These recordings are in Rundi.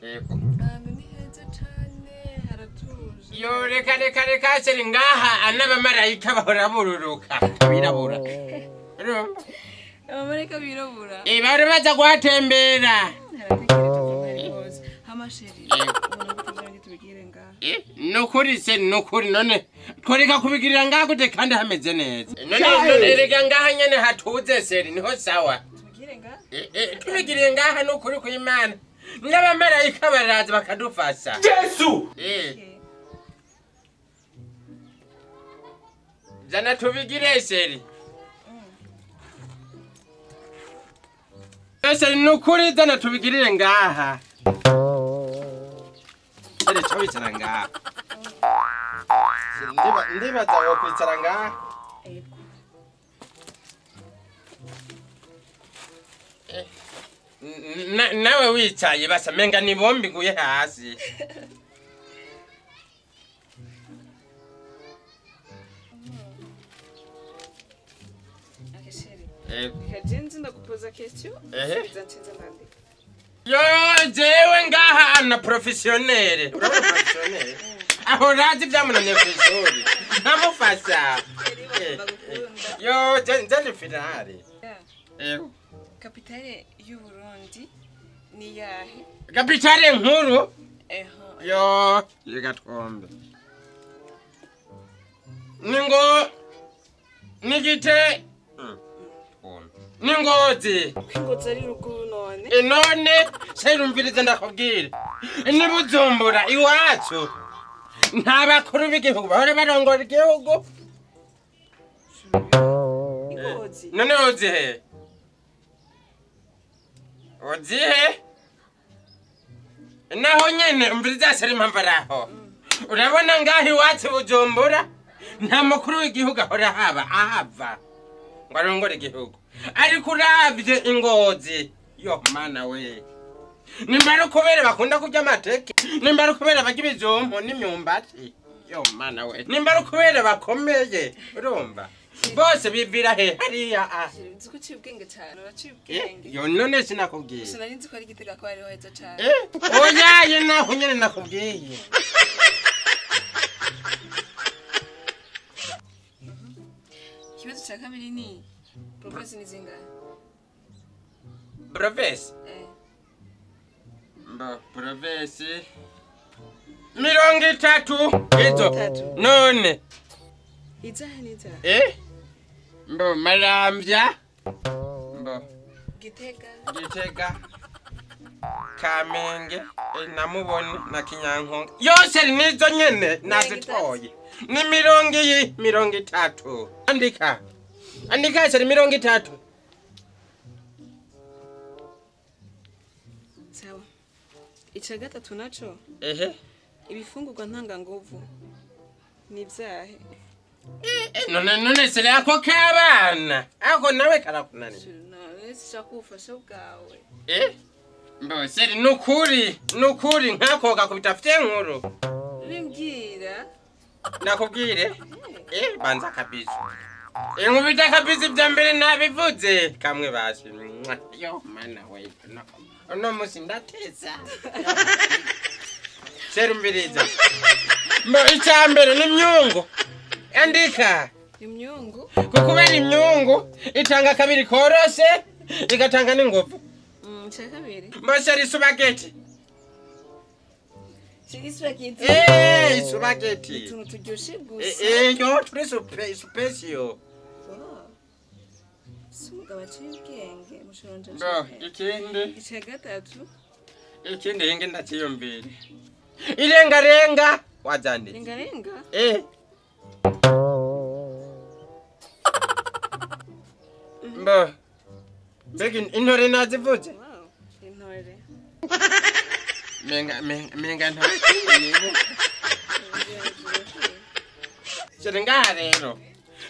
Yego. Ahantu ni heza cane, haratuje. Yo reka reka reka chéri, ngaha n'abamarayika bahora bururuka birabura. Urumva? Abamarayika birabura. Eh, bahora baza kuhatembera. Haratekereje vuba rwose. Hama chéri, ubona ko tujanye tubigire ngaha. Eh, nukuri se, nukuri. None tworeka kubigirira ngaha gute kandi hameze neza? None reka ngaha nyene hatuze chéri, niho sawa. Tubigire ngaha? Eh, eh, tubigiriye ngaha nukuri kw'Imana, n'abamarayika baraza bakadufasha. Yesu! Eh. Okay. Zana tubigire chéri. Chéri, nukuri, zana tubigirire ngaha. Chéri, ca wicara ngaha. Ndibaza wokwicara ngaha. Ego. Nawe wicaye basa menga ni bombi nguye hasi. Okay, chéri. Ego. Reka je nzi ndagupoza question. Ehe. Subiza nsinze ndandika. Yo, jewe ngaha na professionnel. Urabona professionnel? Aho razi vyamunaniye kw'ishuri. Nkamufasha. Chéri, Eh, bagukunda. Yo, je ndi finale. Yeah. Ego. Capitale y'u Burundi ni yahe? Capitale nkuru. Eho. Yo, reka twombe. Ningo nigite twombe. Ni Ngozi. Kwingozi ari ruguru none. E none serumviriza ndakubwira. Ni Bujumbura iwacu. Nta bakuru b'igihugu bahora barongora igihugu. Ingozi. None uzi he? Uzi he? Naho nyene umviriza seri impamvu ari aho. Urabona ngaho iwacu Bujumbura nta mukuru w'igihugu ahora haba ahava ngo arongore igihugu. Ariko uravye Ingozi, yo mana we, nimba ari ukubera bakunda kurya amateke, nimba ari ukubera barya ibijumbu n'imyumbati, yo mana we, nimba ari ukubera bakomeye, urumva bose bivira he hariya a. Chéri, nzi ko uciye ubwenge cyane, uraciye Eh, ubwenge. yo none sinakubwiye. Gusa nari nzi ko ari Gitega ko hariho heza cyane. Eh, oyaye naho nyene nakubwiye. Ikibazo cya kabiri ni province ni zingahe? Province? Eh. Mbo province 30 izo. 30. None Izahe n'izahe? eh, mbo Maramvya, mbo Gitega. Gitega, Kamenge, namubone na Kinyankonge yose nizo nyene nazitoye. Ni mirongo iyi 30. Andika, andika chéri, 30. Sawa. Icya gatatu naco, Ehe. ibifungurwa ntanganguvu ni ibyahe? Eh, none chéri, ako kabana ako nawe karakunanira. None sinshaka ubufasha bwawe. Eh, mbo chéri, nukuri nukuri nkako gakubita afite nkuru. Bimbwira. Nakubwire? Eh, banza kabisa. Inkubita kabisa, ibya mbere nabivuze kamwe basi. Mwah. Yo mana we, no uno musi ndateza. Chéri, umviriza. Mbo icya mbere ni imyungu, andika. Imyungu. Kukubera imyungu itanga kabiri koroshe, igatanga n'inguvu. Icya kabiri. Mbo chéri, isupageti. Isupageti. Eh, isupageti. Utuntu turyoshye gusa. Eh, yo turi supesiyo. Wow. Si umugabo aciye ubwenge mushonje. Mbo ikindi. Icya gatatu. Ikindi hinge ndakiyumvira. Irengarenga wazanditse. Rengarenga. Eh, mbo mbega intore nazivuze. Wow. Intore. Menga nta kindi nibuka. Chéri, ngaha rero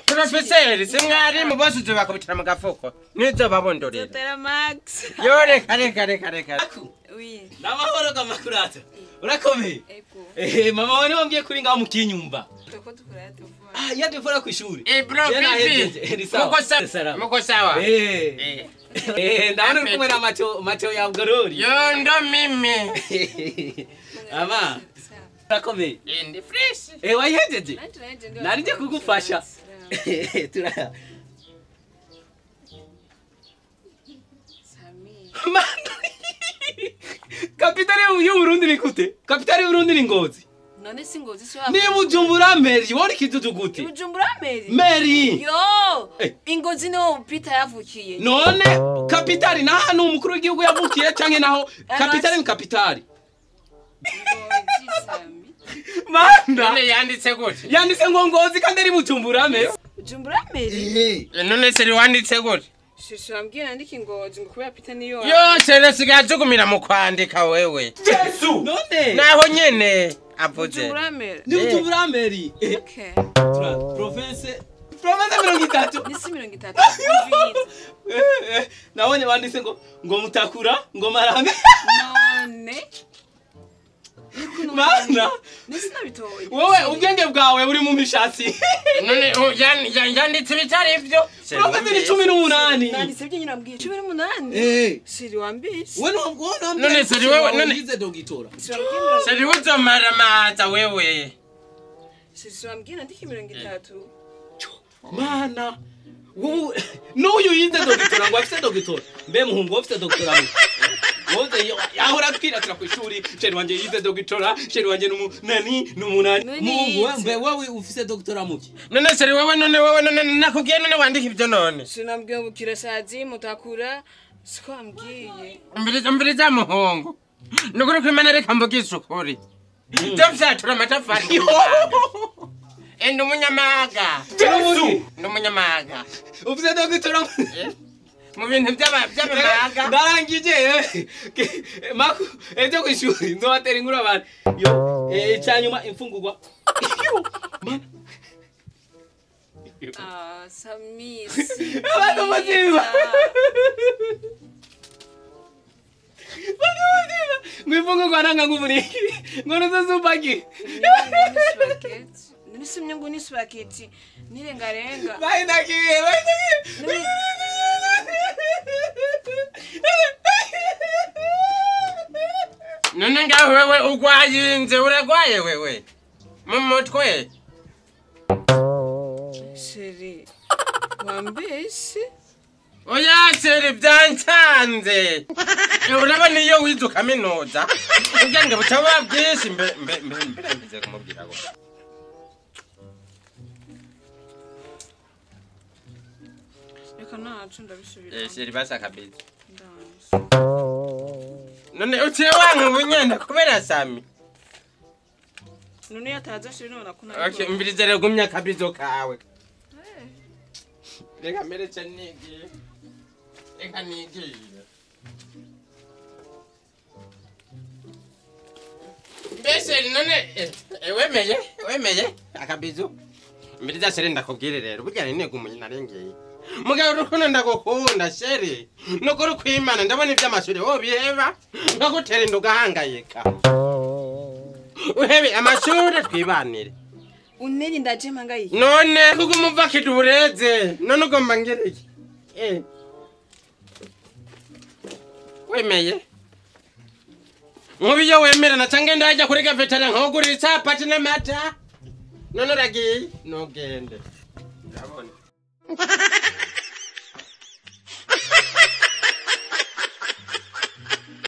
profeseri si mwarimu, bose uzobakubitira mu gafuko nizo babondorera. Totera Max. Yo reka reka reka reka. Aku. Oui. Namahoro kamakurata. Urakomeye? Ego. Eh, mama wawe niwe wambwiye kuri ngaho mukinyumba. Tuko dukora telefone. Ah, ya telefone ku ishuri. Eh, bro, Jena vipi? hejeje. Ni sawa. Muko sawa? Salama. Muko sawa? Eh. Eh. Ndabona uri kumwe na macho macho ya Bugorori. Yondo mimi. Ama urakomeye. Ndi fresh. Wayihejeje? Nari nje kugufasha. Tura. Kapitale y'u Burundi ni gute? Kapitale y'u Burundi ni Ngozi. None si Ngozi so. Ni Bujumbura Meri, wori kidudu gute? Bujumbura Meri. Meri. Yo, Ingozi niho Peter yavukiye. None kapitale na hano umukuru w'igihugu yavukiye canke naho kapitale ni kapitale. Ngozi Sami. Manda. None yanditse gute? Yanditse ngo Ngozi kandi ari Bujumbura Meri. Bujumbura Meri. None seri wanditse gute? Shusho ambwira ndiki Ngozi ngo kubera Peter niyo. Yo, seri sigaye ajugumira mu kwandika wewe. Yesu. None. Naho nyene. Avuze. Bujumbura Meri. Ni Bujumbura Meri. Okay. Province 30. Ni si 30. Nabonye banditse ngo mutakura ngo marame. None. Mana. Nisi nabitoye. Wowe ubwenge bwawe buri mu mishatsi. None yanditse bitari ivyo. Province ni 18. Nanditse ibyo nyina mbwiye 18. Siri wambishe. Wewe none none siri wewe none yize dogitora. Siri uzomara maza wewe. Siri wambwiye ndiki 30. Mana. Wowe n'uyu yize dogitora ngo afise dogitora. Mbe muhungu afise dogitora. Wowe ahora twiratira ku ishuri, chéri wanje yize dogitora, chéri wanje numunani numunani. Muhungu mbe wewe ufise dogitora muki? None seri wewe none wewe none nakubwiye none wandika ibyo none. Sinambwiye ngo kirasazi mutakura siko ambwiye. Mbiriza muhungu. Nukuri kwimana reka mvugishe ukuri. Byo vyatura amatafari. Ndi umunyamaga. Ndi umunyamaga. Ufise dogitora mu bintu by'abamaga. Ndarangije maku ejo ku ishuri nzobatera inkuru abantu. Yo icyanyuma imfungurwa. Mana. Sami. Abantu bazima. Abantu bazima. Ngwimfungurwa nanga nguburi. Ngono zozubaki. Nisimye ngo ni spaghetti. Nirengarenga. Bayinakiye, bayinakiye. None ngaho wewe ugwaye inze uragwaye wewe mu mutwe. Chéri wambeshe. Oya chéri byancanze. Urabona iyo wize kaminuza ubwenge butaba bwinshi mbe mbe mbe mbize kumubwira ko. Reka nacu ndabisubira. Chéri basa kabisa. None uciye wanka ubunyenda kubera Sami. None yataza chéri none akuna. Okay, mbirize rero gumya kabizo kawe. Reka merece nigi. Reka nigi. Mbese none wemeye wemeye akabizo. Mbiriza chéri ndakubwire rero burya nene gumunye narengeye. Mugabo urukundo ndagukunda chéri. Nukuri kwimana ndabona iby'amashuri wo biheba nkagutera inda ugahangayika. Uhebe amashuri twibanire. Uneni ndaje mpangayike. None kugumuva kidubureze none ugomba ngere iki? Wemeye? Nkubi yo wemera na cange ndajya kurega vetera nkogura icapati n'amata. None uragiye nugende. Ndabona.